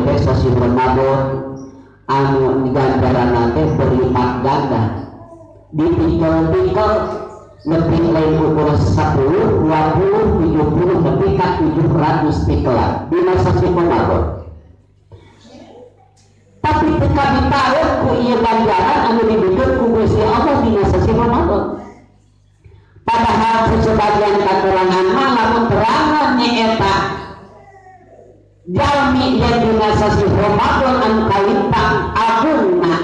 ieu teh sasi Ramadan anu ganjaran teh berlipat ganda dipikel-pikel lebih lain ukur 10, 20, 70 lebih ka 700 pikelan dina sasi Ramadan. Tapi teu kabitaeun ku ieu ganjaran anu dibikeun ku Gusti Allah dina sasi Ramadan. Padahal sebagian katerangan mah lamun terangan nyaeta jalmi yang dina sasi Ramadan anu kalintang agungna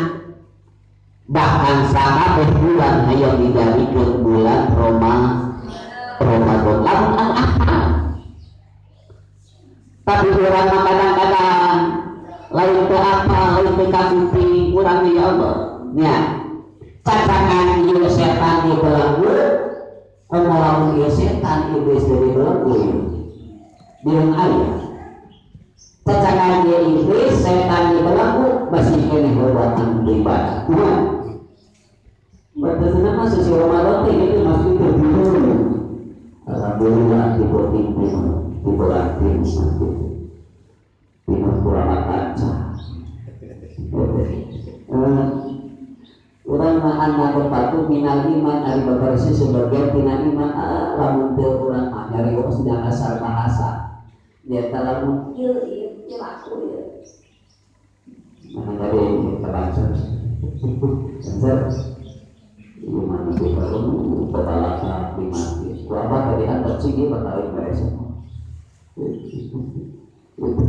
bahkan sakabeh bulan hayang dijadikeun bulan Ramadan lamun anu akal. Tapi urang mah kadang-kadang lain teu apal, lain teu kakuping urang ya Allah nya cacangan ieu setan dibelenggu komo lamun ieu setan iblis dibelenggu dieun aya cacangan ieu iblis setan dibelenggu masih keneh berbuatan beribadah. Berarti mah sesi Ramadan teh gitu masih terbiru. Alhamdulillah diboting dibolanting masjid. Timur kurang kaca. Urang mah anak batu minal iman ari babarisi sebagian tina iman lamun teu urang mah nyarios dina kasar bahasa. Nyata lamun ieu ieu laku ieu. Mana tadi terbaca. Benzer. Iman itu baru pebalasa di masjid. Ku abah tadi antar sigi batarin beres. Itu